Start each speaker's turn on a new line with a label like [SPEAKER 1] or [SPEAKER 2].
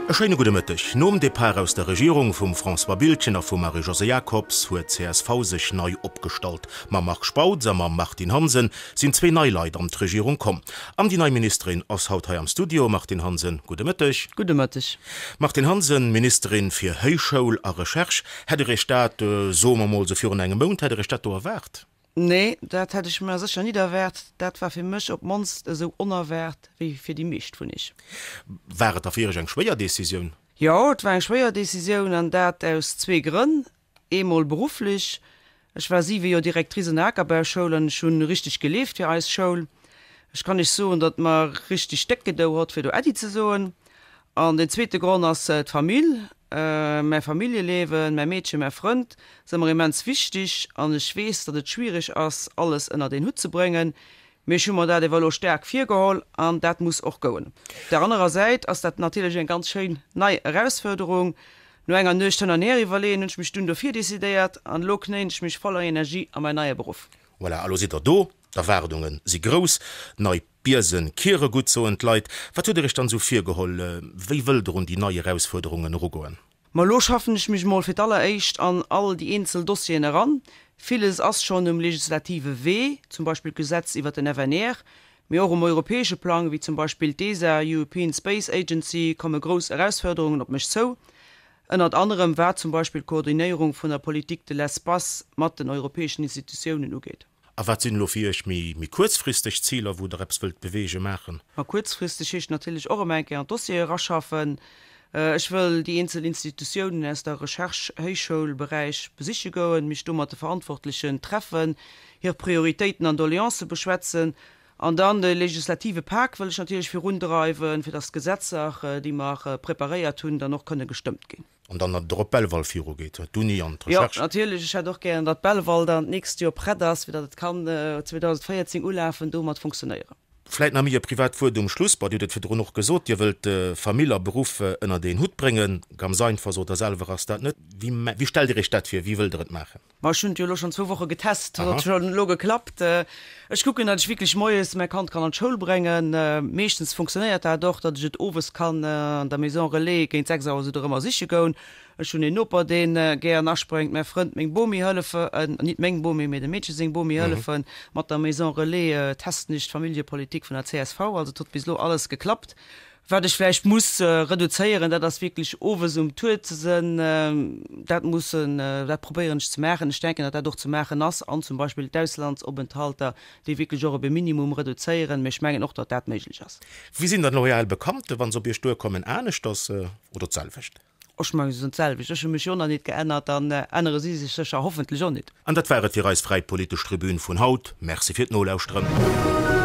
[SPEAKER 1] E schéine gudde Mëtteg. Nom Depart aus der Regierung vum François Biltgen a vum Marie-Josée Jacobs huet csv sech nei opgestallt. Mam Marc Spautz a mam Martine Hansen sinn zwee nei Leit an d'Regierung komm. An déi nei Ministerin ass haut hei am Studio. Martine Hansen, gudde Mëtteg.
[SPEAKER 2] Gudde Mëtteg.
[SPEAKER 1] Martine Hansen, Ministerin fir Héichschoul a Recherche. Hätt Der Iech dat, soe mer mol esou virun engem Mount, hätt Der Iech dat do erwaart?
[SPEAKER 2] Nee, dat hätt ech mer sécher nit erwaart. Dat war fir mech op d'mannst esou onerwaart wéi fir déi meescht vun iech.
[SPEAKER 1] War et da fir Iech eng schwéier Decisioun?
[SPEAKER 2] Jo, et war eng schwéier Decisioun, an dat aus zwee Grënn. Eemol berufflech, Ech war siwe Joer Directrice an der Akerbauschoul an ech hunn richteg gelieft fir eis Schoul. Ech kann iech soen, datt mer richteg déck gedauert hott fir do Äddi ze soen. An den zweete Gronn ass d'Famill. Mäi Familljeliewen, mäi Meedchen, mäi Frënd si mer immens wichteg an ech weess, datt et schwiereg ass, alles ënnert een Hutt ze bréngen. Mee ech hu mer dat ewer elo staark virgeholl an dat muss och goen. Op der anerer Säit ass dat natierlech eng ganz schéin nei Erausfuerderung. No enger Nuecht hënn an hier iwwerleeën hunn ech mech dunn dofir decidéiert an elo knéien ech mech voller Energie a mäin neie Beruff.
[SPEAKER 1] Voilà, elo sidd der do, d'Erwaardunge si grouss, nei Biesen kiere gutt, soen d'Leit. Wat hutt Der Iech dann esou virgeholl? Wéi wëllt Der un déi nei Erausfuerderungen erugoen?
[SPEAKER 2] Ma elo schaffen ech mech mol fir d'alleréischt an all déi eenzel Dossieren eran. Villes ass schonn um legislative Wee, zum Beispill d'Gesetz iwwert den FNR, mee och um europäesche Plang, wéi zum Beispill d'ESA, European Space Agency, komme grouss Erausförderungen op mech zou. Ënnert anerem wat zum Beispill d'Koordinéierung vun der Politique de l'espace mat den europäeschen Institutiounen ugeet.
[SPEAKER 1] A wat sinn elo fir Iech méi méi kuerzfristeg Ziler, wou Der eppes wëllt beweegen, maachen?
[SPEAKER 2] Ma kuerzfristeg heescht natierlech och ëmmer eng Kéier an d'Dossiere eraschaffen. Ech wëll déi eenzel Institutiounen aus der Recherche-Héichschoulberäich besiche goen, mech do mat de Verantwortlechen treffen, hir Prioritéiten an Doleancë beschwätzen. An dann de legislative Pak wëll ech natierlech virundreiwen, fir datt d'Gesetzer, déi mer preparéiert hunn, dann och kënne gestëmmt ginn.
[SPEAKER 1] An dann, datt et och op Belval virugeet, d'Uni an
[SPEAKER 2] d'Recherche. Jo, natierlech. Ech hätt och gären, datt Belval dann d'nächst Joer prett ass, fir datt et kann 2014 ulafen, domat funktionéieren.
[SPEAKER 1] Vläit nach méi e privat Wuert um Schluss. Bon, Dir hutt et virdrun och gesot, Dir wëllt Famill a Beruff ënnert een Hutt bréngen. Ganz einfach, sot Der selwer, ass dat net. Wéi, wéi stellt Dir Iech dat vir? Wéi wëllt Der et maachen?
[SPEAKER 2] Ma ech hunn et jo elo schonn zwou Woche getest, dat huet schonn elo geklappt. Ech kucken, datt ech wierklech moies mäi Kand kann an d'Schoul bréngen. Meeschtens funktionéiert dat och, datt ech et owes kann an der Maison Relais géint 6 Auer esou dorëmmer siche goun. Ech hunn een Noper, dee gären aspréngt, mäi Frënd, meng Bomi hëllefe, nit meng Bomi, mee dem Meedche seng Bomi hëllefen. Mat der Maison Relais testen ech d'Familljepolitik vun der csv. Also et huet bis elo alles geklappt. Wat ech vläicht muss reduzéieren, dat ass wierklech owes um Tour ze sënn. Dat mussen, dat probéieren ech ze maachen. Ech denken, datt dat och ze maachen ass. An zum Beispill d'Auslandsopenthalter, déi wierklech och op e Minimum reduzéieren. Mee ech mengen och, datt dat méiglech ass.
[SPEAKER 1] Wéi sinn dann elo Är Bekannten, wa se op Iech duerkommen, aneschters oder d'selwecht?
[SPEAKER 2] Ech mengen, se sinn d'selwecht. Ech hu mech jo nach nit geännert, dann ännere si sech sécher hoffentlech och nit.
[SPEAKER 1] An dat war et fir eis fräi politesch Tribün vun haut. Merci fir d'Nolauschteren.